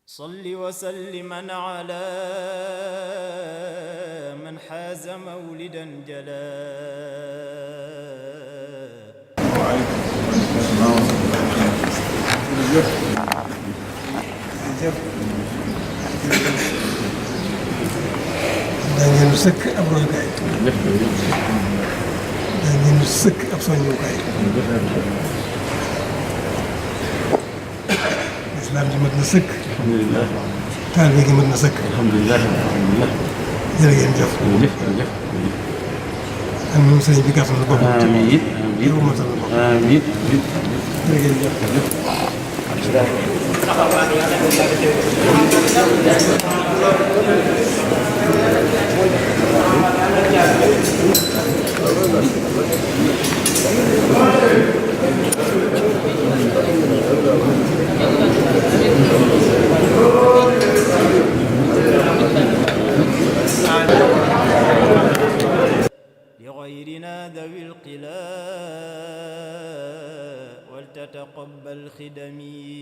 صل وسلما على من حاز مولدا جلا daa ngeen sëkk ab royukaay daa ngeen sëkk ab soññukaay lislaam ji mat na sëkk taalibe gi mat na sëkk alhamdulilah jërë ngeen jëf am moom sëriñ bi gàttal na boppam amiin yow matal na boppam amiin jërë ngeen jëf لغيرنا ذوي القلا ولتتقبل خدمي